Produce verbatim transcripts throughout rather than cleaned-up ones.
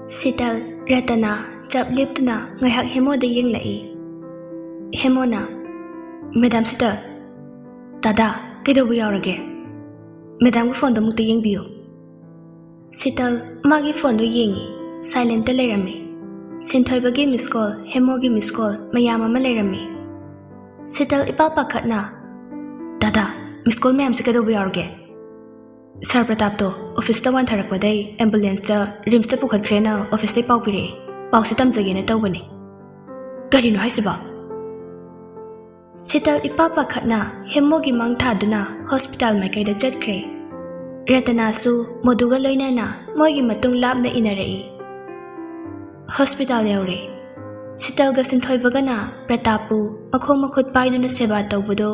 ꯁꯤꯇꯜ, ꯔꯇꯅꯥ ꯆꯞ ꯂꯦꯞꯇꯨꯅ ꯉꯥꯏꯍꯥꯛ ꯍꯦꯃꯣꯗ ꯌꯦꯡꯂꯛꯏ꯫ ꯍꯦꯃꯣꯅ, "ꯃꯦꯗꯥꯝ ꯁꯤꯇꯜ, ꯗꯥꯗꯥ, ꯀꯩꯗꯧꯕ ꯌꯥꯎꯔꯒꯦ? ꯃꯦꯗꯥꯝꯒꯤ ꯐꯣꯟꯗꯣ ꯑꯃꯨꯛꯇ ꯌꯦꯡꯕꯤꯌꯨ꯫" ꯁꯤꯇꯜ ꯃꯥꯒꯤ ꯐꯣꯟꯗꯨ ꯌꯦꯡꯉꯤ꯫ ꯁꯥꯏꯂꯦꯟꯇ ꯂꯩꯔꯝꯃꯤ꯫ ꯁꯤꯟꯊꯣꯏꯕꯒꯤ ꯃꯤꯁ ꯀꯣꯜ, ꯍꯦꯃꯣꯒꯤ ꯃꯤꯁ ꯀꯣꯜ ꯃꯌꯥꯝ ꯑꯃ ꯂꯩꯔꯝꯃꯤ꯫ ꯁꯤꯇꯜ ꯏꯄꯥ ꯄꯥꯈꯠꯅ, "ꯗꯥꯗꯥ, ꯃꯤꯁ ꯀꯣꯜ ꯃꯌꯥꯝꯁꯦ ꯀꯩꯗꯧꯕ ꯌꯥꯎꯔꯒꯦ?" "ꯁꯥꯔ ꯄ꯭ꯔꯇꯥꯞꯇꯣ ꯑꯣꯐꯤꯁꯇ ꯋꯥꯟꯊꯔꯛꯄꯗꯩ ꯑꯦꯝꯕꯨꯂꯦꯟꯁꯇ ꯔꯤꯝꯁꯇ ꯄꯨꯈꯠꯈ꯭ꯔꯦꯅ ꯑꯣꯐꯤꯁꯇꯩ ꯄꯥꯎ ꯄꯤꯔꯛꯑꯦ꯫ ꯄꯥꯎꯁꯦ ꯇꯝꯖꯒꯦꯅ ꯇꯧꯕꯅꯤ꯫" "ꯀꯔꯤꯅꯣ ꯍꯥꯏꯁꯤꯕꯣ?" ꯁꯤꯇꯜ ꯏꯄꯥ ꯄꯥꯈꯠꯅ ꯍꯦꯃꯣꯒꯤ ꯃꯥꯡ ꯊꯥꯗꯨꯅ ꯍꯣꯁꯄꯤꯇꯥꯜ ꯃꯥꯏꯀꯩꯗ ꯆꯠꯈ꯭ꯔꯦ꯫ ꯔꯇꯅꯥꯁꯨ ꯃꯣꯗꯨꯒ ꯂꯣꯏꯅꯅ ꯃꯣꯏꯒꯤ ꯃꯇꯨꯡ ꯂꯥꯞꯅ ꯏꯟꯅꯔꯛꯏ꯫ ꯍꯣꯁꯄꯤꯇꯥꯜ ꯌꯧꯔꯦ꯫ ꯁꯤꯇꯜꯒ ꯁꯤꯟꯊꯣꯏꯕꯒꯅ ꯄ꯭ꯔꯇꯥꯞꯄꯨ ꯃꯈꯣꯡ ꯃꯈꯨꯠ ꯄꯥꯏꯗꯨꯅ ꯁꯦꯕꯥ ꯇꯧꯕꯗꯨ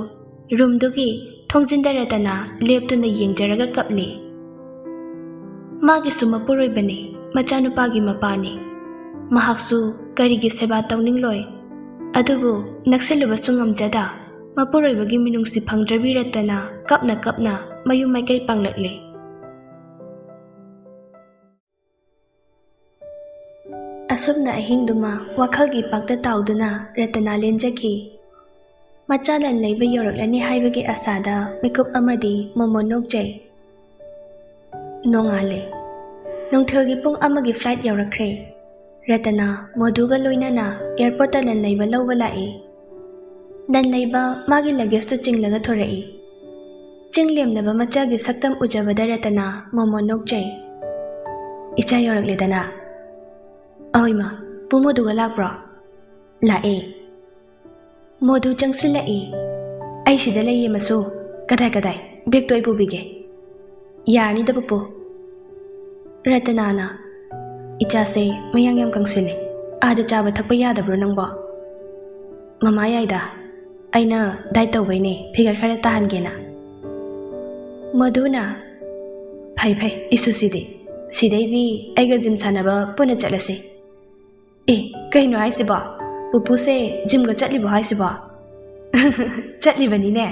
ꯔꯨꯝꯗꯨꯒꯤ ꯊꯣꯡꯖꯤꯟꯗ ꯔꯇꯅꯥ ꯂꯦꯞꯇꯨꯅ ꯌꯦꯡꯖꯔꯒ ꯀꯞꯂꯤ꯫ ꯃꯥꯒꯤꯁꯨ ꯃꯄꯨꯔꯣꯏꯕꯅꯤ, ꯃꯆꯥꯅꯨꯄꯥꯒꯤ ꯃꯄꯥꯅꯤ꯫ ꯃꯍꯥꯛꯁꯨ ꯀꯔꯤꯒꯤ ꯁꯦꯕꯥ ꯇꯧꯅꯤꯡꯂꯣꯏ? ꯑꯗꯨꯕꯨ ꯅꯛꯁꯤꯜꯂꯨꯕꯁꯨ ꯉꯝꯖꯗ, ꯃꯄꯨꯔꯣꯏꯕꯒꯤ ꯃꯤꯅꯨꯡꯁꯤ ꯐꯪꯗ꯭ꯔꯕꯤ ꯔꯇꯅꯥ ꯀꯞꯅ ꯀꯞꯅ ꯃꯌꯨꯝ ꯃꯥꯏꯀꯩ ꯄꯥꯡꯂꯛꯂꯤ꯫ ꯑꯁꯨꯝꯅ ꯑꯍꯤꯡꯗꯨꯃ ꯋꯥꯈꯜꯒꯤ ꯏꯄꯥꯛꯇ ꯇꯥꯎꯗꯨꯅ ꯔꯇꯅꯥ ꯂꯦꯟꯖꯈꯤ꯫ ꯃꯆꯥ ꯂꯟ ꯂꯩꯕ ꯌꯧꯔꯛꯂꯅꯤ ꯍꯥꯏꯕꯒꯤ ꯑꯁꯥꯗ ꯃꯤꯀꯨꯞ ꯑꯃꯗꯤ ꯃꯣꯃꯣꯟ ꯅꯣꯛꯆꯩ꯫ ꯅꯣꯡꯉꯥꯜꯂꯦ꯫ ꯅꯨꯡꯊꯤꯜꯒꯤ ꯄꯨꯡ ꯑꯃꯒꯤ ꯐ꯭ꯂꯥꯏꯠ ꯌꯧꯔꯛꯈ꯭ꯔꯦ꯫ ꯔꯇꯅꯥ ꯃꯣꯗꯨꯒ ꯂꯣꯏꯅꯅ ꯑꯦꯌꯔꯄꯣꯔꯠꯇ ꯂꯟ ꯂꯩꯕ ꯂꯧꯕ ꯂꯥꯛꯏ꯫ ꯂꯟ ꯂꯩꯕ ꯃꯥꯒꯤ ꯂꯒꯦꯖꯇꯨ ꯆꯤꯡꯂꯒ ꯊꯣꯔꯛꯏ꯫ ꯆꯤꯡ ꯂꯦꯝꯂꯕ ꯃꯆꯥꯒꯤ ꯁꯛꯇꯝ ꯎꯖꯕꯗ ꯔꯇꯅꯥ ꯃꯣꯃꯣꯟ ꯅꯣꯛꯆꯩ꯫ "ꯏꯆꯥ ꯌꯧꯔꯛꯂꯦꯗꯅ?" "ꯑꯍꯣꯏ ꯃꯥ, ꯄꯨ ꯃꯣꯗꯨꯒ ꯂꯥꯛꯄ꯭ꯔꯣ?" "ꯂꯥꯛꯑꯦ꯫" ꯃꯣꯗꯨ ꯆꯪꯁꯤꯜꯂꯛꯏ꯫ "ꯑꯩ ꯁꯤꯗ ꯂꯩꯌꯦ ꯃꯁꯨ꯫ ꯀꯗꯥꯏ, ꯀꯗꯥꯏ? ꯕꯦꯒꯇꯣ ꯑꯩ ꯄꯨꯕꯤꯒꯦ꯫" "ꯌꯥꯔꯅꯤꯗ ꯄꯨꯄꯨ꯫" ꯔꯇꯅꯥꯅ, "ꯏꯆꯥꯁꯦ ꯃꯌꯥꯡ ꯌꯥꯝ ꯀꯪꯁꯤꯜꯂꯦ꯫ ꯑꯥꯗ ꯆꯥꯕ ꯊꯛꯄ ꯌꯥꯗꯕ꯭ꯔꯣ ꯅꯪꯕꯣ?" "ꯃꯃꯥ ꯌꯥꯏꯗ꯫ ꯑꯩꯅ ꯗꯥꯏꯠ ꯇꯧꯕꯩꯅꯦ, ꯐꯤꯒꯔ ꯈꯔ ꯇꯥꯍꯟꯒꯦꯅ꯫" ꯃꯣꯗꯨꯅ, "ꯐꯩ, ꯐꯩ, ꯏꯁꯨꯁꯤꯗꯤ꯫ ꯁꯤꯗꯩꯗꯤ ꯑꯩꯒ ꯖꯤꯝ ꯁꯥꯟꯅꯕ ꯄꯨꯟꯅ ꯆꯠꯂꯁꯦ꯫" "ꯑꯦ, ꯀꯩꯅꯣ ꯍꯥꯏꯁꯤꯕꯣ? ꯄꯨꯄꯨꯁꯦ ꯖꯤꯝꯒ ꯆꯠꯂꯤꯕꯣ ꯍꯥꯏꯁꯤꯕꯣ?" "ꯆꯠꯂꯤꯕꯅꯤꯅꯦ꯫"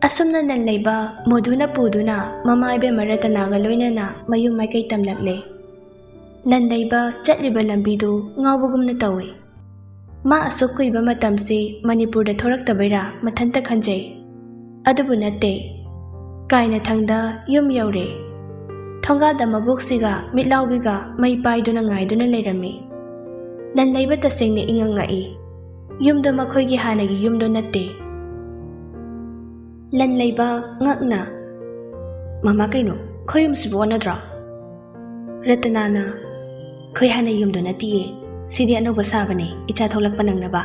ꯑꯁꯨꯝꯅ ꯂꯟ ꯂꯩꯕ ꯃꯣꯗꯨꯅ ꯄꯨꯗꯨꯅ ꯃꯃꯥ ꯏꯕꯦꯝꯃ ꯔꯇꯅꯥꯒ ꯂꯣꯏꯅꯅ ꯃꯌꯨꯝ ꯃꯥꯏꯀꯩ ꯇꯝꯂꯛꯂꯦ꯫ ꯂꯟꯂꯩꯕ ꯆꯠꯂꯤꯕ ꯂꯝꯕꯤꯗꯨ ꯉꯥꯎꯕꯒꯨꯝꯅ ꯇꯧꯏ꯫ ꯃꯥ ꯑꯁꯨꯛ ꯀꯨꯏꯕ ꯃꯇꯝꯁꯤ ꯃꯅꯤꯄꯨꯔꯗ ꯊꯣꯔꯛꯇꯕꯩꯔꯥ ꯃꯊꯟꯇ ꯈꯟꯖꯩ꯫ ꯑꯗꯨꯕꯨ ꯅꯠꯇꯦ꯫ ꯀꯥꯏꯅꯊꯪꯗ ꯌꯨꯝ ꯌꯧꯔꯦ꯫ ꯊꯣꯡꯒꯥꯜꯗ ꯃꯕꯣꯛꯁꯤꯒ ꯃꯤꯠꯂꯥꯎꯕꯤꯒ ꯃꯩ ꯄꯥꯏꯗꯨꯅ ꯉꯥꯏꯗꯨꯅ ꯂꯩꯔꯝꯃꯤ꯫ ꯂꯟꯂꯩꯕ ꯇꯁꯦꯡꯅ ꯏꯉꯛ ꯉꯛꯏ꯫ ꯌꯨꯝꯗꯣ ꯃꯈꯣꯏꯒꯤ ꯍꯥꯟꯅꯒꯤ ꯌꯨꯝꯗꯣ ꯅꯠꯇꯦ꯫ ꯂꯟꯂꯩꯕ ꯉꯛꯅ, "ꯃꯃꯥ, ꯀꯩꯅꯣ, ꯑꯩꯈꯣꯏ ꯌꯨꯝꯁꯤꯕꯨ ꯑꯣꯟꯅꯗ꯭ꯔꯣ?" ꯔꯇꯅꯥꯅ, "ꯑꯩꯈꯣꯏ ꯍꯥꯟꯅ ꯌꯨꯝꯗꯣ ꯅꯠꯇꯤꯌꯦ, ꯁꯤꯗꯤ ꯑꯅꯧꯕ ꯁꯥꯕꯅꯦ, ꯏꯆꯥ ꯊꯣꯛꯂꯛꯄ ꯅꯪꯅꯕ꯫"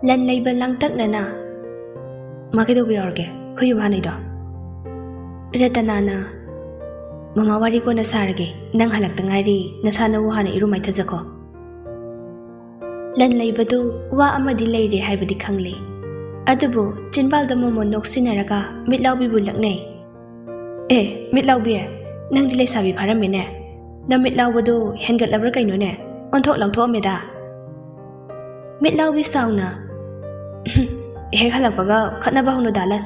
ꯂꯟꯂꯩꯕ ꯂꯥꯡꯇꯛꯅꯅ, "ꯃꯥ, ꯀꯩꯗꯧꯕ ꯌꯥꯎꯔꯒꯦ? ꯑꯩꯈꯣꯏ ꯌꯨꯝ ꯍꯥꯟꯅꯩꯗꯣ?" ꯔꯇꯅꯥꯅ, "ꯃꯃꯥ, ꯋꯥꯔꯤ ꯀꯣꯟꯅ ꯁꯥꯔꯒꯦ, ꯅꯪ ꯍꯜꯂꯛꯇ ꯉꯥꯏꯔꯤ, ꯅꯁꯥ ꯅꯎ ꯍꯥꯟꯅ ꯏꯔꯨ ꯃꯥꯏꯊꯖꯈꯣ꯫" ꯂꯟꯂꯩꯕꯗꯨ ꯋꯥ ꯑꯃꯗꯤ ꯂꯩꯔꯦ ꯍꯥꯏꯕꯗꯤ ꯈꯪꯂꯦ꯫ ꯑꯗꯨꯕꯨ ꯆꯤꯟꯕꯥꯜꯗ ꯃꯣꯃꯣꯟ ꯅꯣꯛꯁꯤꯟꯅꯔꯒ ꯃꯤꯠꯂꯥꯎꯕꯤꯕꯨ ꯂꯛꯅꯩ꯫ "ꯑꯦ, ꯃꯤꯠꯂꯥꯎꯕꯤ, ꯅꯪꯗꯤ ꯂꯩꯁꯥꯕꯤ ꯐꯥꯔꯝꯃꯤꯅꯦ꯫ ꯅꯃꯤꯠ ꯂꯥꯎꯕꯗꯨ ꯍꯦꯟꯒꯠꯂꯕ꯭ꯔꯥ ꯀꯩꯅꯣꯅꯦ? ꯑꯣꯟꯊꯣꯛ ꯂꯥꯎꯊꯣꯛꯑꯝꯃꯦꯗ꯫" ꯃꯤꯠꯂꯥꯎꯕꯤ ꯁꯥꯎꯅ, "ꯍꯦꯛ ꯍꯜꯂꯛꯄꯒ ꯈꯠꯅꯕ ꯍꯧꯅꯨꯗ, ꯂꯟ꯫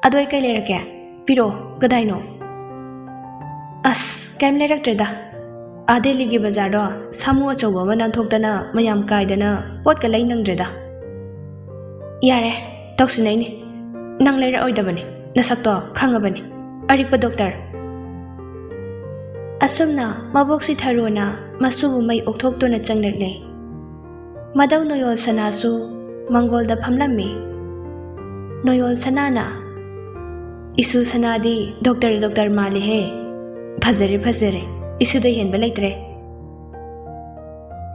ꯑꯗꯣ ꯑꯩ ꯀꯩ ꯂꯩꯔꯛꯀꯦ? ꯄꯤꯔꯛꯑꯣ, ꯀꯗꯥꯏꯅꯣ?" "ꯑꯁ, ꯀꯩꯝ ꯂꯩꯔꯛꯇ꯭ꯔꯦꯗ꯫ ꯑꯥ ꯗꯦꯜꯂꯤꯒꯤ ꯕꯖꯥꯔꯗꯣ ꯁꯥꯃꯨ ꯑꯆꯧꯕ ꯑꯃ ꯅꯥꯟꯊꯣꯛꯇꯅ ꯃꯌꯥꯝ ꯀꯥꯏꯗꯅ ꯄꯣꯠꯀ ꯂꯩ ꯅꯪꯗ꯭ꯔꯦꯗ꯫" "ꯌꯥꯔꯦ, ꯇꯧꯁꯤꯟꯅꯩꯅꯦ꯫ ꯅꯪ ꯂꯩꯔꯛꯑꯣꯏꯗꯕꯅꯤ, ꯅꯁꯛꯇꯣ ꯈꯪꯉꯕꯅꯤ, ꯑꯔꯤꯛꯄ ꯗꯣꯛꯇꯔ꯫" ꯑꯁꯨꯝꯅ ꯃꯕꯣꯛꯁꯤ ꯊꯔꯣꯅ ꯃꯁꯨꯕꯨ ꯃꯩ ꯑꯣꯛꯊꯣꯛꯇꯨꯅ ꯆꯪꯂꯛꯂꯦ꯫ ꯃꯙꯧ ꯅꯣꯌꯣꯜ ꯁꯅꯥꯁꯨ ꯃꯪꯒꯣꯜꯗ ꯐꯝꯂꯝꯃꯤ꯫ ꯅꯣꯌꯣꯜ ꯁꯅꯥꯅ, "ꯏꯁꯨ ꯁꯅꯥꯗꯤ ꯗꯣꯛꯇꯔ ꯗꯣꯛꯇꯔ ꯃꯥꯜꯂꯦꯍꯦ꯫ ꯐꯖꯔꯦ, ꯐꯖꯔꯦ꯫ ꯏꯁꯨꯗ ꯍꯦꯟꯕ ꯂꯩꯇ꯭ꯔꯦ꯫"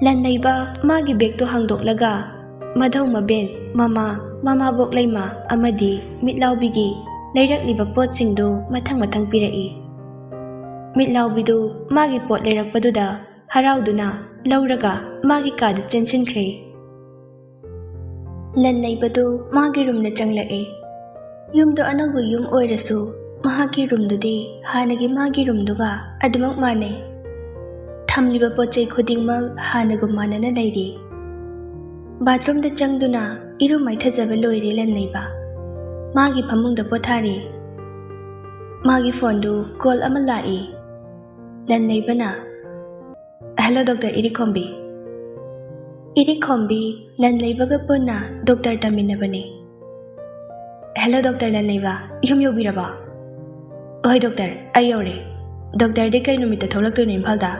ꯂꯟꯂꯩꯕ ꯃꯥꯒꯤ ꯕꯦꯒꯇꯨ ꯍꯥꯡꯗꯣꯛꯂꯒ ꯃꯙꯧ ꯃꯕꯦꯟ, ꯃꯃꯥ, ꯃꯃꯥꯕꯣꯛ ꯂꯩꯃ ꯑꯃꯗꯤ ꯃꯤꯠꯂꯥꯎꯕꯤꯒꯤ ꯂꯩꯔꯛꯂꯤꯕ ꯄꯣꯠꯁꯤꯡꯗꯨ ꯃꯊꯪ ꯃꯊꯪ ꯄꯤꯔꯛꯏ꯫ ꯃꯤꯠꯂꯥꯎꯕꯤꯗꯨ ꯃꯥꯒꯤ ꯄꯣꯠ ꯂꯩꯔꯛꯄꯗꯨꯗ ꯍꯔꯥꯎꯗꯨꯅ ꯂꯧꯔꯒ ꯃꯥꯒꯤ ꯀꯥꯗ ꯆꯦꯟꯁꯤꯟꯈ꯭ꯔꯦ꯫ ꯂꯟꯂꯩꯕꯗꯨ ꯃꯥꯒꯤ ꯔꯨꯝꯗ ꯆꯪꯂꯛꯏ꯫ ꯌꯨꯝꯗꯣ ꯑꯅꯧꯕ ꯌꯨꯝ ꯑꯣꯏꯔꯁꯨ ꯃꯍꯥꯛꯀꯤ ꯔꯨꯝꯗꯨꯗꯤ ꯍꯥꯟꯅꯒꯤ ꯃꯥꯒꯤ ꯔꯨꯝꯗꯨꯒ ꯑꯗꯨꯃꯛ ꯃꯥꯟꯅꯩ꯫ ꯊꯝꯂꯤꯕ ꯄꯣꯠ ꯆꯩ ꯈꯨꯗꯤꯡꯃꯛ ꯍꯥꯟꯅꯒꯨꯝ ꯃꯥꯟꯅꯅ ꯂꯩꯔꯤ꯫ ꯕꯥꯊꯔꯨꯝꯗ ꯆꯪꯗꯨꯅ ꯏꯔꯨ ꯃꯥꯏꯊꯖꯕ ꯂꯣꯏꯔꯦ ꯂꯟꯂꯩꯕ꯫ ꯃꯥꯒꯤ ꯐꯃꯨꯡꯗ ꯄꯣꯊꯥꯔꯦ꯫ ꯃꯥꯒꯤ ꯐꯣꯟꯗꯨ ꯀꯣꯜ ꯑꯃ ꯂꯥꯛꯏ꯫ ꯂꯟꯂꯩꯕꯅ, ꯍꯦꯜꯂꯣ, ꯗꯣꯛꯇꯔ ꯏꯔꯤꯛꯈꯣꯝꯕꯤ꯫ ꯏꯔꯤꯛꯈꯣꯝꯕꯤ ꯂꯟꯂꯩꯕꯒ ꯄꯨꯟꯅ ꯗꯣꯛꯇꯔ ꯇꯝꯃꯤꯟꯅꯕꯅꯤ꯫ ꯍꯦꯜꯂꯣ, ꯗꯣꯛꯇꯔ ꯂꯟꯂꯩꯕ, ꯌꯨꯝ ꯌꯧꯕꯤꯔꯕꯣ? ꯍꯣꯏ ꯗꯣꯛꯇꯔ, ꯑꯩ ꯌꯧꯔꯦ꯫ ꯗꯣꯛꯇꯔꯗꯤ ꯀꯩ ꯅꯨꯃꯤꯠꯇ ꯊꯣꯛꯂꯛꯇꯣꯏꯅꯣ ꯏꯝꯐꯥꯜꯗ?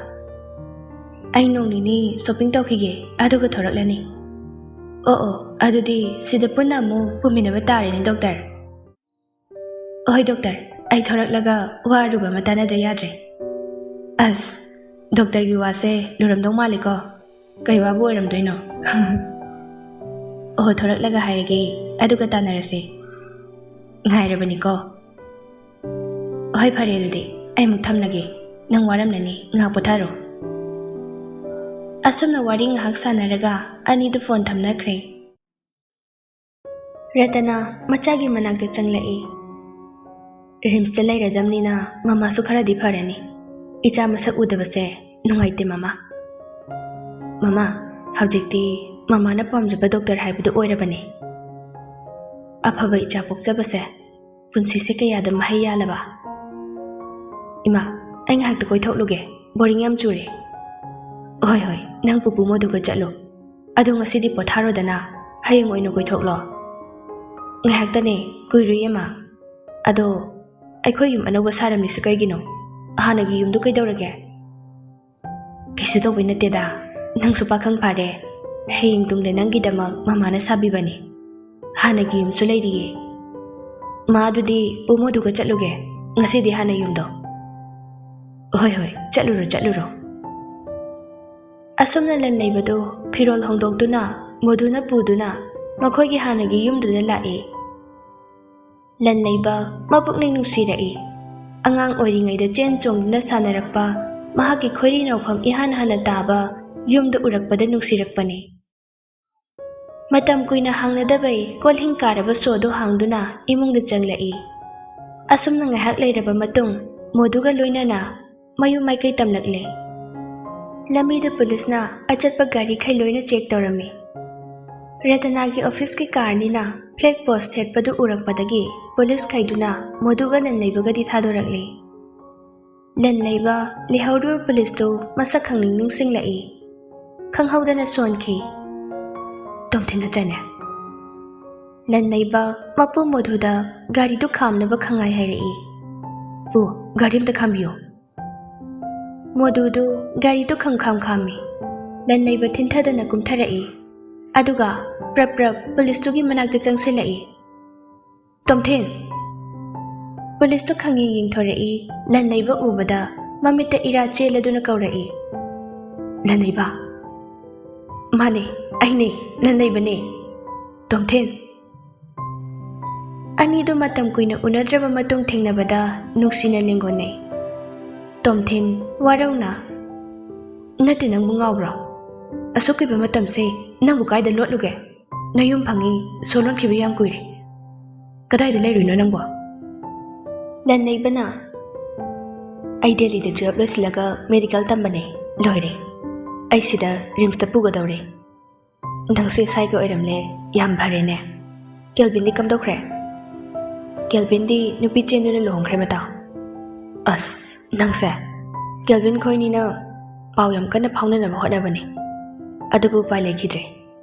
ꯑꯩ ꯅꯣꯡ ꯅꯤꯅꯤ ꯁꯣꯄꯤꯡ ꯇꯧꯈꯤꯒꯦ, ꯑꯗꯨꯒ ꯊꯣꯔꯛꯂꯅꯤ꯫ ꯑꯣ ꯑꯣ, ꯑꯗꯨꯗꯤ ꯁꯤꯗ ꯄꯨꯟꯅ ꯑꯃꯨꯛ ꯄꯨꯃꯤꯟꯅꯕ ꯇꯥꯔꯦꯅꯦ ꯗꯣꯛꯇꯔ꯫ ꯍꯣꯏ ꯗꯣꯛꯇꯔ, ꯑꯩ ꯊꯣꯔꯛꯂꯒ ꯋꯥ ꯑꯔꯨꯕ ꯑꯃ ꯇꯥꯟꯅꯗ ꯌꯥꯗ꯭ꯔꯦ꯫ ꯑꯁ, ꯗꯣꯛꯇꯔꯒꯤ ꯋꯥꯁꯦ ꯂꯨꯔꯝꯗꯧ ꯃꯥꯜꯂꯤꯀꯣ꯫ ꯀꯩ ꯋꯥꯕꯨ ꯑꯣꯏꯔꯝꯗꯣꯏꯅꯣ? ꯑꯣꯍꯣ, ꯊꯣꯔꯛꯂꯒ ꯍꯥꯏꯔꯒꯦ, ꯑꯗꯨꯒ ꯇꯥꯟꯅꯔꯁꯦ꯫ ꯉꯥꯏꯔꯕꯅꯤꯀꯣ꯫ ꯍꯣꯏ ꯐꯔꯦ, ꯑꯗꯨꯗꯤ ꯑꯩ ꯑꯃꯨꯛ ꯊꯝꯂꯒꯦ꯫ ꯅꯪ ꯋꯥꯔꯝꯂꯅꯤ, ꯉꯥꯏꯍꯥꯛ ꯄꯣꯊꯥꯔꯣ꯫ ꯑꯁꯨꯝꯅ ꯋꯥꯔꯤ ꯉꯥꯏꯍꯥꯛ ꯁꯥꯟꯅꯔꯒ ꯑꯅꯤꯗꯨ ꯐꯣꯟ ꯊꯝꯅꯈ꯭ꯔꯦ꯫ ꯔꯇꯅꯥ ꯃꯆꯥꯒꯤ ꯃꯅꯥꯛꯇ ꯆꯪꯂꯛꯏ꯫ ꯔꯤꯝꯁꯇ ꯂꯩꯔꯗꯝꯅꯤꯅ ꯃꯃꯥꯁꯨ ꯈꯔꯗꯤ ꯐꯔꯅꯤ꯫ ꯏꯆꯥ ꯃꯁꯛ ꯎꯗꯕꯁꯦ ꯅꯨꯡꯉꯥꯏꯇꯦ ꯃꯃꯥ꯫ ꯃꯃꯥ, ꯍꯧꯖꯤꯛꯇꯤ ꯃꯃꯥꯅ ꯄꯥꯝꯖꯕ ꯗꯣꯛꯇꯔ ꯍꯥꯏꯕꯗꯨ ꯑꯣꯏꯔꯕꯅꯤ꯫ ꯑꯐꯕ ꯏꯆꯥ ꯄꯣꯛꯆꯕꯁꯦ ꯄꯨꯟꯁꯤꯁꯦ ꯀꯌꯥꯗ ꯃꯍꯩ ꯌꯥꯜꯂꯕ꯫ ꯏꯃꯥ, ꯑꯩ ꯉꯥꯏꯍꯥꯛꯇ ꯀꯣꯏꯊꯣꯛꯂꯨꯒꯦ, ꯕꯣꯔꯤꯡ ꯌꯥꯝ ꯆꯨꯔꯦ꯫ ꯍꯣꯏ ꯍꯣꯏ, ꯅꯪ ꯄꯨꯄꯨ ꯃꯣꯗꯨꯒ ꯆꯠꯂꯨ꯫ ꯑꯗꯣ ꯉꯁꯤꯗꯤ ꯄꯣꯊꯥꯔꯣꯗꯅ, ꯍꯌꯦꯡ ꯑꯣꯏꯅ ꯀꯣꯏꯊꯣꯛꯂꯣ꯫ ꯉꯥꯏꯍꯥꯛꯇꯅꯦ, ꯀꯨꯏꯔꯣꯏꯌꯦ ꯃꯥ꯫ ꯑꯗꯣ ꯑꯩꯈꯣꯏ ꯌꯨꯝ ꯑꯅꯧꯕ ꯁꯥꯔꯝꯃꯤꯁꯤ ꯀꯩꯒꯤꯅꯣ? ꯍꯥꯟꯅꯒꯤ ꯌꯨꯝꯗꯨ ꯀꯩꯗꯧꯔꯒꯦ? ꯀꯩꯁꯨ ꯇꯧꯕꯩ ꯅꯠꯇꯦꯗ, ꯅꯪꯁꯨ ꯄꯥꯈꯪ ꯐꯥꯔꯦ꯫ ꯍꯌꯦꯡ ꯇꯨꯡꯗ ꯅꯪꯒꯤꯗꯃꯛ ꯃꯃꯥꯅ ꯁꯥꯕꯤꯕꯅꯤ꯫ ꯍꯥꯟꯅꯒꯤ ꯌꯨꯝꯁꯨ ꯂꯩꯔꯤꯌꯦ꯫ ꯃꯥ, ꯑꯗꯨꯗꯤ ꯄꯨꯃꯣꯗꯨꯒ ꯆꯠꯂꯨꯒꯦ꯫ ꯉꯁꯤꯗꯤ ꯍꯥꯟꯅ ꯌꯨꯝꯗꯣ꯫ ꯍꯣꯏ ꯍꯣꯏ, ꯆꯠꯂꯨꯔꯣ ꯆꯠꯂꯨꯔꯣ꯫ ꯑꯁꯨꯝꯅ ꯂꯟ ꯂꯩꯕꯗꯨ ꯐꯤꯔꯣꯜ ꯍꯣꯡꯗꯣꯛꯇꯨꯅ ꯃꯣꯗꯨꯅ ꯄꯨꯗꯨꯅ ꯃꯈꯣꯏꯒꯤ ꯍꯥꯟꯅꯒꯤ ꯌꯨꯝꯗꯨꯗ ꯂꯥꯛꯏ꯫ ꯂꯟ ꯂꯩꯕ ꯃꯄꯨꯛꯅꯤꯡ ꯅꯨꯡꯁꯤꯔꯛꯏ꯫ ꯑꯉꯥꯡ ꯑꯣꯏꯔꯤꯉꯩꯗ ꯆꯦꯟ ꯆꯣꯡꯗꯨꯅ ꯁꯥꯟꯅꯔꯛꯄ ꯃꯍꯥꯛꯀꯤ ꯈꯣꯏꯔꯤ ꯅꯥꯎꯐꯝ ꯏꯍꯥꯟ ꯍꯥꯟꯅ ꯇꯥꯕ ꯌꯨꯝꯗ ꯎꯔꯛꯄꯗ ꯅꯨꯡꯁꯤꯔꯛꯄꯅꯤ꯫ ꯃꯇꯝ ꯀꯨꯏꯅ ꯍꯥꯡꯅꯗꯕꯩ ꯀꯣꯜꯍꯤꯡ ꯀꯥꯔꯕ ꯁꯣꯗꯨ ꯍꯥꯡꯗꯨꯅ ꯏꯃꯨꯡꯗ ꯆꯪꯂꯛꯏ꯫ ꯑꯁꯨꯝꯅ ꯉꯥꯏꯍꯥꯛ ꯂꯩꯔꯕ ꯃꯇꯨꯡ ꯃꯣꯗꯨꯒ ꯂꯣꯏꯅꯅ ꯃꯌꯨꯝ ꯃꯥꯏꯀꯩ ꯇꯝꯂꯛꯂꯦ꯫ ꯂꯝꯕꯤꯗ ꯄꯨꯂꯤꯁꯅ ꯑꯆꯠꯄ ꯒꯥꯔꯤꯈꯩ ꯂꯣꯏꯅ ꯆꯦꯛ ꯇꯧꯔꯝꯃꯤ꯫ ꯔꯇꯅꯥꯒꯤ ꯑꯣꯐꯤꯁꯀꯤ ꯀꯥꯔꯅꯤꯅ ꯐ꯭ꯂꯦꯒ ꯄꯣꯁ ꯊꯦꯠꯄꯗꯨ ꯎꯔꯛꯄꯗꯒꯤ ꯄꯨꯂꯤꯁꯈꯩꯗꯨꯅ ꯃꯣꯗꯨꯒ ꯂꯟ ꯂꯩꯕꯒꯗꯤ ꯊꯥꯗꯣꯔꯛꯂꯦ꯫ ꯂꯟ ꯂꯩꯕ ꯂꯩꯍꯧꯔꯤꯕ ꯄꯨꯂꯤꯁꯇꯨ ꯃꯁꯛ ꯈꯪꯅꯤꯡ ꯅꯤꯡꯁꯤꯡꯂꯛꯏ꯫ ꯈꯪꯍꯧꯗꯅ ꯁꯣꯟꯈꯤ꯫ "ꯇꯣꯝꯊꯤꯟ ꯅꯠꯇ꯭ꯔꯅꯦ?" ꯂꯟ ꯂꯩꯕ ꯃꯄꯨ ꯃꯣꯗꯨꯗ ꯒꯥꯔꯤꯗꯨ ꯈꯥꯝꯅꯕ ꯈꯪꯍꯥꯏ ꯍꯥꯏꯔꯛꯏ꯫ "ꯄꯨ, ꯒꯥꯔꯤ ꯑꯝꯇ ꯈꯥꯝꯕꯤꯌꯨ꯫" ꯃꯣꯗꯨꯗꯨ ꯒꯥꯔꯤꯗꯨ ꯈꯪꯈꯥꯝ ꯈꯥꯝꯃꯤ꯫ ꯂꯟ ꯂꯩꯕ ꯊꯤꯟꯊꯗꯅ ꯀꯨꯝꯊꯔꯛꯏ꯫ ꯑꯗꯨꯒ ꯄ꯭ꯔꯞ ꯄ꯭ꯔꯞ ꯄꯨꯂꯤꯁꯇꯨꯒꯤ ꯃꯅꯥꯛꯇ ꯆꯪꯁꯤꯜꯂꯛꯏ꯫ "ꯇꯣꯝꯊꯤꯟ!" ꯄꯨꯂꯤꯁꯇꯨ ꯈꯪꯌꯦꯡ ꯌꯦꯡꯊꯣꯔꯛꯏ꯫ ꯂꯟ ꯂꯩꯕ ꯎꯕꯗ ꯃꯃꯤꯠꯇ ꯏꯔꯥ ꯆꯦꯜꯂꯗꯨꯅ ꯀꯧꯔꯛꯏ꯫ "ꯂꯟ ꯂꯩꯕ?" "ꯃꯥꯅꯦ, ꯑꯩꯅꯦ, ꯂꯟ ꯂꯩꯕꯅꯦ꯫ ꯇꯣꯝꯊꯤꯟ!" ꯑꯅꯤꯗꯨ ꯃꯇꯝ ꯀꯨꯏꯅ ꯎꯅꯗ꯭ꯔꯕ ꯃꯇꯨꯡ ꯊꯦꯡꯅꯕꯗ ꯅꯨꯡꯁꯤꯅ ꯂꯦꯡꯒꯣꯟꯅꯩ꯫ ꯇꯣꯝꯊꯤꯟ ꯋꯥꯔꯧꯅ, "ꯅꯠꯇꯦ, ꯅꯪꯕꯨ ꯉꯥꯎꯕ꯭ꯔꯣ? ꯑꯁꯨꯛ ꯀꯨꯏꯕ ꯃꯇꯝꯁꯦ ꯅꯪꯕꯨ ꯀꯥꯏꯗ ꯂꯣꯠꯂꯨꯒꯦ? ꯅꯌꯨꯝ ꯐꯪꯉꯤ ꯁꯣ ꯂꯣꯟꯈꯤꯕ ꯌꯥꯝ ꯀꯨꯏꯔꯦ꯫ ꯀꯗꯥꯏꯗ ꯂꯩꯔꯨꯏꯅꯣ ꯅꯪꯕꯣ?" ꯂꯟ ꯂꯩꯕꯅ, "ꯑꯩ ꯗꯦꯜꯂꯤꯗ ꯇꯨꯌꯦꯜꯞ ꯂꯣꯏꯁꯤꯜꯂꯒ ꯃꯦꯗꯤꯀꯦꯜ ꯇꯝꯕꯅꯦ, ꯂꯣꯏꯔꯦ꯫ ꯑꯩ ꯁꯤꯗ ꯔꯤꯝꯁꯇ ꯄꯨꯒꯗꯧꯔꯦ꯫ ꯅꯪꯁꯨ ꯑꯦꯁ ꯑꯥꯏꯒ ꯑꯣꯏꯔꯝꯂꯦ, ꯌꯥꯝ ꯐꯔꯦꯅꯦ꯫ ꯀꯦꯜꯚꯤꯟꯗꯤ ꯀꯝꯗꯧꯈ꯭ꯔꯦ?" "ꯀꯦꯜꯚꯤꯟꯗꯤ ꯅꯨꯄꯤ ꯆꯦꯟꯗꯨꯅ ꯂꯨꯍꯣꯡꯈ꯭ꯔꯦ ꯃꯇꯥꯎ꯫" "ꯑꯁ, ꯅꯪꯁꯦ!" "ꯀꯦꯜꯚꯤꯟ ꯈꯣꯏꯅꯤꯅ ꯄꯥꯎ ꯌꯥꯝ ꯀꯟꯅ ꯐꯥꯎꯅꯅꯕ ꯍꯣꯠꯅꯕꯅꯦ, ꯑꯗꯨꯕꯨ ꯎꯄꯥꯏ ꯂꯩꯈꯤꯗ꯭ꯔꯦ,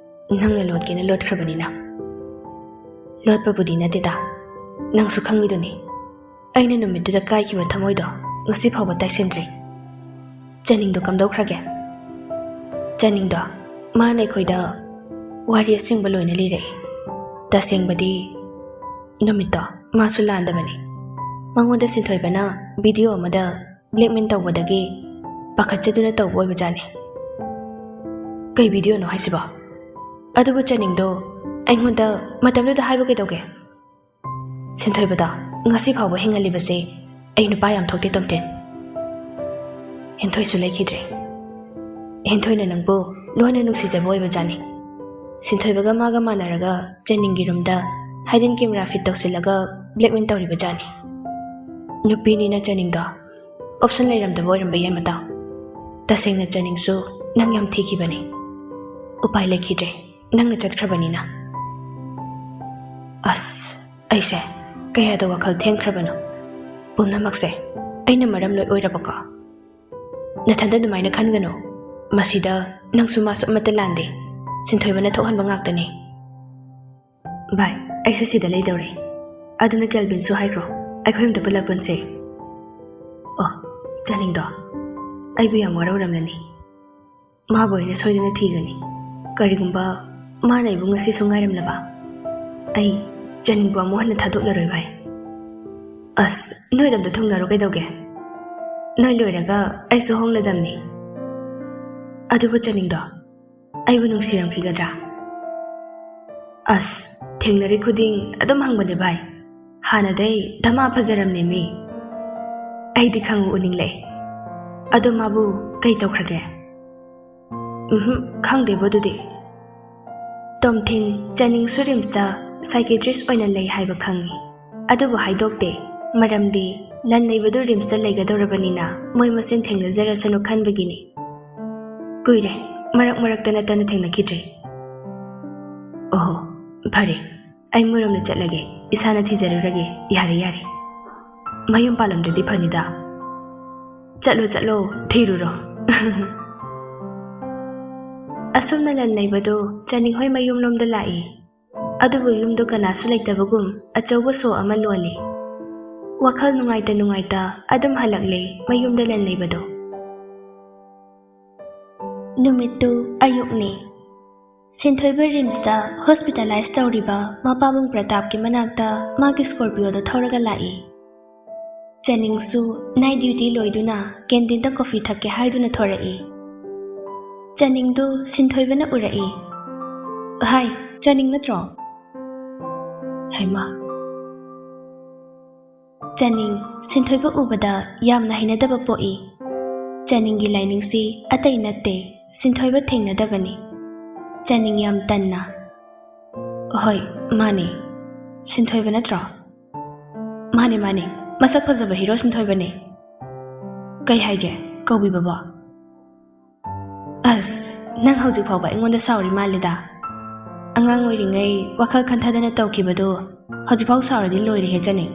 ꯅꯪꯅ ꯂꯣꯠꯀꯦꯅ ꯂꯣꯠꯈ꯭ꯔꯕꯅꯤꯅ꯫" "ꯂꯣꯠꯄꯕꯨꯗꯤ ꯅꯠꯇꯦꯗ, ꯅꯪꯁꯨ ꯈꯪꯉꯤꯗꯨꯅꯤ꯫ ꯑꯩꯅ ꯅꯨꯃꯤꯠꯇꯨꯗ ꯀꯥꯏꯈꯤꯕ ꯊꯃꯣꯏꯗꯣ ꯉꯁꯤ ꯐꯥꯎꯕ ꯇꯥꯏꯁꯤꯟꯗ꯭ꯔꯤ꯫" "ꯆꯅꯤꯡꯗꯣ ꯀꯝꯗꯧꯈ꯭ꯔꯒꯦ?" "ꯆꯅꯤꯡꯗꯣ, ꯃꯥꯅ ꯑꯩꯈꯣꯏꯗ ꯋꯥꯔꯤ ꯑꯁꯦꯡꯕ ꯂꯣꯏꯅ ꯂꯤꯔꯛꯏ꯫ ꯇꯁꯦꯡꯕꯗꯤ ꯅꯨꯃꯤꯠꯇꯣ ꯃꯥꯁꯨ ꯂꯥꯟꯗꯕꯅꯤ꯫ ꯃꯉꯣꯟꯗ ꯁꯤꯟꯊꯣꯏꯕꯅ ꯚꯤꯗꯤꯑꯣ ꯑꯃꯗ ꯕ꯭ꯂꯦꯛꯃꯦꯜ ꯇꯧꯕꯗꯒꯤ ꯄꯥꯈꯠꯆꯗꯨꯅ ꯇꯧꯕ ꯑꯣꯏꯕꯖꯥꯠꯅꯤ꯫" "ꯀꯩ ꯚꯤꯗꯤꯑꯣꯅꯣ ꯍꯥꯏꯁꯤꯕꯣ? ꯑꯗꯨꯕꯨ ꯆꯅꯤꯡꯗꯣ ꯑꯩꯉꯣꯟꯗ ꯃꯇꯝꯗꯨꯗ ꯍꯥꯏꯕ ꯀꯩꯗꯧꯒꯦ?" "ꯁꯤꯟꯊꯣꯏꯕꯗꯣ ꯉꯁꯤ ꯐꯥꯎꯕ ꯍꯤꯡꯍꯜꯂꯤꯕꯁꯦ ꯑꯩ ꯅꯨꯄꯥ ꯌꯥꯝ ꯊꯣꯛꯇꯦ, ꯇꯣꯝꯊꯤꯟ꯫" ꯍꯦꯟꯊꯣꯏꯁꯨ ꯂꯩꯈꯤꯗ꯭ꯔꯦ꯫ ꯍꯦꯟꯊꯣꯏꯅ ꯅꯪꯕꯨ ꯂꯣꯟꯅ ꯅꯨꯡꯁꯤꯖꯕ ꯑꯣꯏꯕꯖꯥꯠꯅꯤ꯫ ꯁꯤꯟꯊꯣꯏꯕꯒ ꯃꯥꯒ ꯃꯥꯟꯅꯔꯒ ꯆꯅꯤꯡꯒꯤ ꯔꯨꯝꯗ ꯍꯥꯏꯗꯤꯟ ꯀꯦꯃꯦꯔꯥ ꯐꯤꯠ ꯇꯧꯁꯤꯜꯂꯒ ꯕ꯭ꯂꯦꯛꯃꯦꯜ ꯇꯧꯔꯤꯕꯖꯥꯠꯅꯤ꯫ ꯅꯨꯄꯤꯅꯤꯅ ꯆꯅꯤꯡꯗꯣ ꯑꯣꯞꯁꯟ ꯂꯩꯔꯝꯗꯕ ꯑꯣꯏꯔꯝꯕ ꯌꯥꯏ ꯃꯇꯥꯎ꯫ ꯇꯁꯦꯡꯅ ꯆꯅꯤꯡꯁꯨ ꯅꯪ ꯌꯥꯝ ꯊꯤꯈꯤꯕꯅꯤ꯫ ꯎꯄꯥꯏ ꯂꯩꯈꯤꯗ꯭ꯔꯦ, ꯅꯪꯅ ꯆꯠꯈ꯭ꯔꯕꯅꯤꯅ꯫ ꯑꯁ, ꯑꯩꯁꯦ ꯀꯌꯥꯗ ꯋꯥꯈꯜ ꯊꯦꯟꯈ꯭ꯔꯕꯅꯣ꯫ ꯄꯨꯝꯅꯃꯛꯁꯦ ꯑꯩꯅ ꯃꯔꯝ ꯂꯣꯏ ꯑꯣꯏꯔꯕꯀꯣ? ꯅꯊꯟꯗ ꯑꯗꯨꯃꯥꯏꯅ ꯈꯟꯒꯅꯨ꯫ ꯃꯁꯤꯗ ꯅꯪꯁꯨ ꯃꯥꯁꯨ ꯑꯃꯠꯇ ꯂꯥꯟꯗꯦ꯫ ꯁꯤꯟꯊꯣꯏꯕꯅ ꯊꯣꯛꯍꯟꯕ ꯉꯥꯛꯇꯅꯤ꯫ ꯚꯥꯏ, ꯑꯩꯁꯨ ꯁꯤꯗ ꯂꯩꯗꯧꯔꯦ꯫ ꯑꯗꯨꯅ ꯀꯦꯜꯕꯤꯟꯁꯨ ꯍꯥꯏꯈ꯭ꯔꯣ, ꯑꯩꯈꯣꯏ ꯑꯝꯇ ꯄꯨꯜꯂꯛꯄꯟꯁꯦ꯫ ꯑꯣ, ꯆꯥꯅꯤꯡꯗꯣ, ꯑꯩꯕꯨ ꯌꯥꯝ ꯋꯥꯔꯧꯔꯝꯂꯅꯤ꯫ ꯃꯥꯕꯨ ꯑꯩꯅ ꯁꯣꯏꯗꯅ ꯊꯤꯒꯅꯤ꯫ ꯀꯔꯤꯒꯨꯝꯕ ꯃꯥꯅ ꯑꯩꯕꯨ ꯉꯁꯤꯁꯨ ꯉꯥꯏꯔꯝꯂꯕ, ꯑꯩ ꯆꯥꯅꯤꯡꯕꯨ ꯑꯃꯨꯛ ꯍꯟꯅ ꯊꯥꯗꯣꯛꯂꯔꯣꯏ ꯚꯥꯏ꯫ ꯑꯁ, ꯅꯣꯏꯗꯝꯗ ꯊꯨꯡꯅꯔꯣ ꯀꯩꯗꯧꯒꯦ? ꯅꯣꯏ ꯂꯣꯏꯔꯒ ꯑꯩꯁꯨ ꯍꯣꯡꯂꯗꯝꯅꯤ꯫ ꯑꯗꯨꯕꯨ ꯆꯥꯅꯤꯡꯗꯣ ꯑꯩꯕꯨ ꯅꯨꯡꯁꯤꯔꯝꯈꯤꯒꯗ꯭ꯔꯥ? ꯑꯁ, ꯊꯦꯡꯅꯔꯤ ꯈꯨꯗꯤꯡ ꯑꯗꯨꯝ ꯍꯪꯕꯅꯦ ꯚꯥꯏ꯫ ꯍꯥꯟꯅꯗꯩ ꯙꯃꯥ ꯐꯖꯔꯝꯅꯦ ꯃꯤ꯫ ꯑꯩꯗꯤ ꯈꯪꯉꯨ ꯎꯅꯤꯡꯂꯛꯑꯦ꯫ ꯑꯗꯣ ꯃꯥꯕꯨ ꯀꯩ ꯇꯧꯈ꯭ꯔꯒꯦ? ꯎꯝꯍꯨꯝ, ꯈꯪꯗꯦꯕꯣ ꯑꯗꯨꯗꯤ꯫ ꯇꯣꯝꯊꯤꯟ, ꯆꯥꯅꯤꯡꯁꯨ ꯔꯤꯝꯁꯇ psychiatrist ꯑꯣꯏꯅ ꯂꯩ ꯍꯥꯏꯕ ꯈꯪꯉꯤ꯫ ꯑꯗꯨꯕꯨ ꯍꯥꯏꯗꯣꯛꯇꯦ꯫ ꯃꯔꯝꯗꯤ ꯂꯟ ꯅꯩꯕꯗꯨ ꯔꯤꯝꯁꯇ ꯂꯩꯒꯗꯧꯔꯕꯅꯤꯅ ꯃꯣꯏ ꯃꯁꯦꯟ ꯊꯦꯡꯅꯖꯔꯁꯅꯨ ꯈꯟꯕꯒꯤꯅꯤ꯫ ꯀꯨꯏꯔꯦ, ꯃꯔꯛ ꯃꯔꯛꯇ ꯅꯠꯇꯅ ꯊꯦꯡꯅꯈꯤꯗ꯭ꯔꯦ꯫ ꯑꯣꯍꯣ, ꯐꯔꯦ꯫ ꯑꯩ ꯃꯣꯏꯔꯣꯝꯗ ꯆꯠꯂꯒꯦ, ꯏꯁꯥꯅ ꯊꯤꯖꯔꯨꯔꯒꯦ꯫ ꯌꯥꯔꯦ, ꯌꯥꯔꯦ꯫ ꯃꯌꯨꯝ ꯄꯥꯜꯂꯝꯗ꯭ꯔꯗꯤ ꯐꯅꯤꯗ꯫ ꯆꯠꯂꯣ, ꯆꯠꯂꯣ, ꯊꯤꯔꯨꯔꯣ꯫ ꯑꯁꯨꯝꯅ ꯂꯟ ꯅꯩꯕꯗꯨ ꯆꯥꯅꯤꯡꯍꯣꯏ ꯃꯌꯨꯝꯂꯣꯝꯗ ꯂꯥꯛꯏ꯫ ꯑꯗꯨꯕꯨ ꯌꯨꯝꯗꯨ ꯀꯅꯥꯁꯨ ꯂꯩꯇꯕꯒꯨꯝ ꯑꯆꯧꯕ ꯁꯣ ꯑꯃ ꯂꯣꯜꯂꯤ꯫ ꯋꯥꯈꯜ ꯅꯨꯡꯉꯥꯏꯇ ꯅꯨꯡꯉꯥꯏꯇ ꯑꯗꯨꯝ ꯍꯜꯂꯛꯂꯦ ꯃꯌꯨꯝꯗ ꯂꯟ ꯅꯩꯕꯗꯨ꯫ ꯅꯨꯃꯤꯠꯇꯨ ꯑꯌꯨꯛꯅꯤ꯫ ꯁꯤꯟꯊꯣꯏꯕ ꯔꯤꯝꯁꯇ hospitalize ꯇꯧꯔꯤꯕ ꯃꯄꯥꯕꯨꯡ ꯄ꯭ꯔꯇꯥꯞꯀꯤ ꯃꯅꯥꯛꯇ ꯃꯥꯒꯤ Scorpioꯗ ꯊꯧꯔꯒ ꯂꯥꯛꯏ꯫ ꯆꯥꯅꯤꯡꯁꯨ night duty ꯂꯣꯏꯗꯨꯅ canteen ꯗ coffee ꯊꯛꯀꯦ ꯍꯥꯏꯗꯨꯅ ꯊꯣꯔꯛꯏ꯫ ꯆꯥꯅꯤꯡꯗꯨ ꯁꯤꯟꯊꯣꯏꯕꯅ ꯎꯔꯛꯏ꯫ "ꯍꯥꯏ, ꯆꯥꯅꯤꯡ ꯅꯠꯇ꯭ꯔꯣ?" ꯍꯩꯃꯥ! ꯆꯥꯅꯤꯡ, ꯁꯤꯟꯊꯣꯏꯕ ꯎꯕꯗ ꯌꯥꯝꯅ ꯍꯩꯅꯗꯕ ꯄꯣꯛꯏ꯫ ꯆꯥꯅꯤꯡꯒꯤ ꯂꯥꯏꯅꯤꯡꯁꯤ ꯑꯇꯩ ꯅꯠꯇꯦ, ꯁꯤꯟꯊꯣꯏꯕ ꯊꯦꯡꯅꯗꯕꯅꯤ꯫ ꯆꯥꯅꯤꯡ ꯌꯥꯝ ꯇꯟꯅ, "ꯍꯣꯏ, ꯃꯥꯅꯦ꯫ ꯁꯤꯟꯊꯣꯏꯕ ꯅꯠꯇ꯭ꯔꯣ?" "ꯃꯥꯅꯦ, ꯃꯥꯅꯦ꯫ ꯃꯁꯛ ꯐꯖꯕ hero ꯁꯤꯟꯊꯣꯏꯕꯅꯦ꯫ ꯀꯩ ꯍꯥꯏꯒꯦ, ꯀꯧꯕꯤꯕꯕꯣ?" "ꯑꯁ, ꯅꯪ ꯍꯧꯖꯤꯛ ꯐꯥꯎꯕ ꯑꯩꯉꯣꯟꯗ ꯁꯥꯎꯔꯤ ꯃꯥꯜꯂꯦꯗ꯫ ꯑꯉꯥꯡ ꯑꯣꯏꯔꯤꯉꯩ ꯋꯥꯈꯜ ꯈꯟꯊꯗꯅ ꯇꯧꯈꯤꯕꯗꯨ ꯍꯧꯖꯤꯛꯐꯥꯎ ꯁꯥꯎꯔꯗꯤ ꯂꯣꯏꯔꯦꯍꯦ ꯆꯥꯅꯤꯡ꯫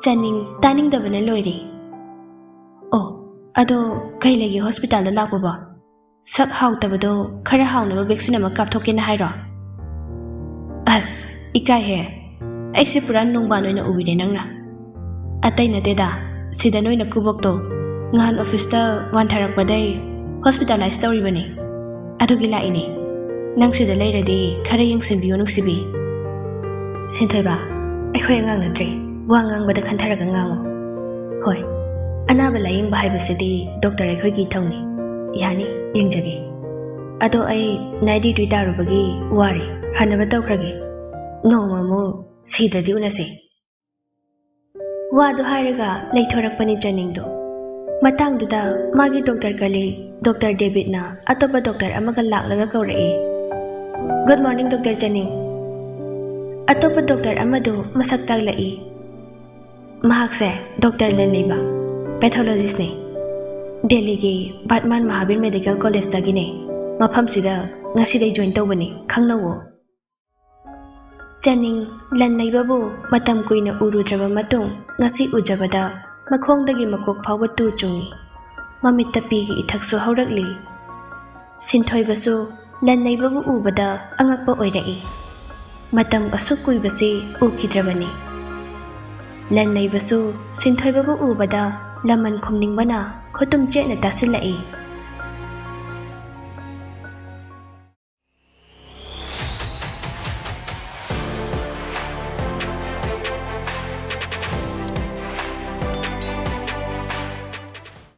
ꯆꯥꯅꯤꯡ ꯇꯥꯅꯤꯡꯗꯕꯅ ꯂꯣꯏꯔꯦ꯫ ꯑꯣ, ꯑꯗꯣ ꯀꯩ ꯂꯩꯒꯦ ꯍꯣꯁꯄꯤꯇꯥꯜꯗ ꯂꯥꯛꯄꯕꯣ? ꯁꯛ ꯍꯥꯎꯇꯕꯗꯣ ꯈꯔ ꯍꯥꯎꯅꯕ ꯚꯦꯛꯁꯤꯟ ꯑꯃ ꯀꯥꯞꯊꯣꯛꯀꯦꯅ ꯍꯥꯏꯔꯣ? ꯑꯁ, ꯏꯀꯥꯏꯍꯦ꯫ ꯑꯩꯁꯦ ꯄꯨꯔꯥ ꯅꯣꯡꯕꯥꯟ ꯑꯣꯏꯅ ꯎꯕꯤꯔꯦ ꯅꯪꯅ꯫ ꯑꯇꯩ ꯅꯠꯇꯦꯗ, ꯁꯤꯗ ꯅꯣꯏꯅ ꯀꯨꯕꯣꯛꯇꯣ ꯉꯍꯥꯟ ꯑꯣꯐꯤꯁꯇ ꯋꯥꯟꯊꯔꯛꯄꯗꯩ ꯍꯣꯁꯄꯤꯇꯥꯂꯥꯏꯁ ꯇꯧꯔꯤꯕꯅꯤ꯫ ꯑꯗꯨꯒꯤ ꯂꯥꯛꯏꯅꯦ꯫ ꯅꯪ ꯁꯤꯗ ꯂꯩꯔꯗꯤ ꯈꯔ ꯌꯦꯡꯁꯤꯟꯕꯤꯌꯨ ꯅꯨꯡꯁꯤꯕꯤ꯫ ꯁꯤꯟꯊꯣꯏꯕ, ꯑꯩꯈꯣꯏ ꯑꯉꯥꯡ ꯅꯠꯇ꯭ꯔꯦ, ꯋꯥ ꯉꯥꯡꯕꯗ ꯈꯟꯊꯔꯒ ꯉꯥꯡꯉꯨ꯫ ꯍꯣꯏ, ꯑꯅꯥꯕ ꯂꯥꯌꯦꯡꯕ ꯍꯥꯏꯕꯁꯤꯗꯤ ꯗꯣꯛꯇꯔ ꯑꯩꯈꯣꯏꯒꯤ ꯏꯊꯧꯅꯤ꯫ ꯌꯥꯅꯤ, ꯌꯦꯡꯖꯒꯦ꯫ ꯑꯗꯣ ꯑꯩ ꯅꯥꯏꯠ ꯗ꯭ꯌꯨꯇꯤ ꯇꯥꯔꯨꯕꯒꯤ ꯋꯥꯔꯦ, ꯐꯅꯕ ꯇꯧꯈ꯭ꯔꯒꯦ꯫ ꯅꯣꯡꯃ ꯑꯃꯨꯛ ꯁꯤꯗ꯭ꯔꯗꯤ ꯎꯅꯁꯦ꯫ ꯋꯥꯗꯨ ꯍꯥꯏꯔꯒ ꯂꯩꯊꯣꯔꯛꯄꯅꯤ ꯆꯥꯅꯤꯡꯗꯨ꯫ ꯃꯇꯥꯡꯗꯨꯗ ꯃꯥꯒꯤ ꯗꯣꯛꯇꯔ ꯀꯂꯤꯛ ꯗꯣꯛꯇꯔ ꯗꯦꯕꯤꯠꯅ ꯑꯇꯣꯞꯄ ꯗꯣꯛꯇꯔ ꯑꯃꯒ ꯂꯥꯛꯂꯒ ꯀꯧꯔꯛꯏ, "ꯒꯨꯗ ꯃꯣꯔꯅꯤꯡ ꯗꯣꯛꯇꯔ ꯆꯥꯅꯤꯡ꯫" ꯑꯇꯣꯞꯄ ꯗꯣꯛꯇꯔ ꯑꯃꯗꯨ ꯃꯁꯛ ꯇꯥꯛꯂꯛꯏ꯫ ꯃꯍꯥꯛꯁꯦ ꯗꯣꯛꯇꯔ ꯂꯟꯂꯩꯕ, ꯄꯦꯊꯣꯂꯣꯖꯤꯁꯅꯦ꯫ ꯗꯦꯜꯂꯤꯒꯤ ꯕꯔꯠꯃꯥꯟ ꯃꯍꯥꯕꯤꯔ ꯃꯦꯗꯤꯀꯦꯜ ꯀꯣꯂꯦꯖꯇꯒꯤꯅꯦ꯫ ꯃꯐꯝꯁꯤꯗ ꯉꯁꯤꯗꯩ ꯖꯣꯏꯟ ꯇꯧꯕꯅꯤ, ꯈꯪꯅꯧꯋꯣ꯫ ꯆꯥꯅꯤꯡ ꯂꯟꯂꯩꯕꯕꯨ ꯃꯇꯝ ꯀꯨꯏꯅ ꯎꯔꯨꯗ꯭ꯔꯕ ꯃꯇꯨꯡ ꯉꯁꯤ ꯎꯖꯕꯗ ꯃꯈꯣꯡꯗꯒꯤ ꯃꯀꯣꯛ ꯐꯥꯎꯕ ꯇꯨ ꯆꯨꯡꯏ꯫ ꯃꯃꯤꯠꯇ ꯄꯤꯒꯤ ꯏꯊꯛꯁꯨ ꯍꯧꯔꯛꯂꯤ꯫ ꯁꯤꯟꯊꯣꯏꯕꯁꯨ ꯂꯟꯂꯩꯕꯕꯨ ꯎꯕꯗ ꯑꯉꯛꯄ ꯑꯣꯏꯔꯛꯏ꯫ ꯃꯇꯝ ꯑꯁꯨꯛ ꯀꯨꯏꯕꯁꯤ ꯎꯈꯤꯗ꯭ꯔꯕꯅꯤ꯫ ꯂꯟꯂꯩꯕꯁꯨ ꯁꯤꯟꯊꯣꯏꯕꯕꯨ ꯎꯕꯗ ꯂꯃꯟ ꯈꯨꯝꯅꯤꯡꯕꯅ ꯈꯨꯇꯨꯝ ꯆꯦꯠꯅ ꯇꯥꯁꯤꯜꯂꯛꯏ꯫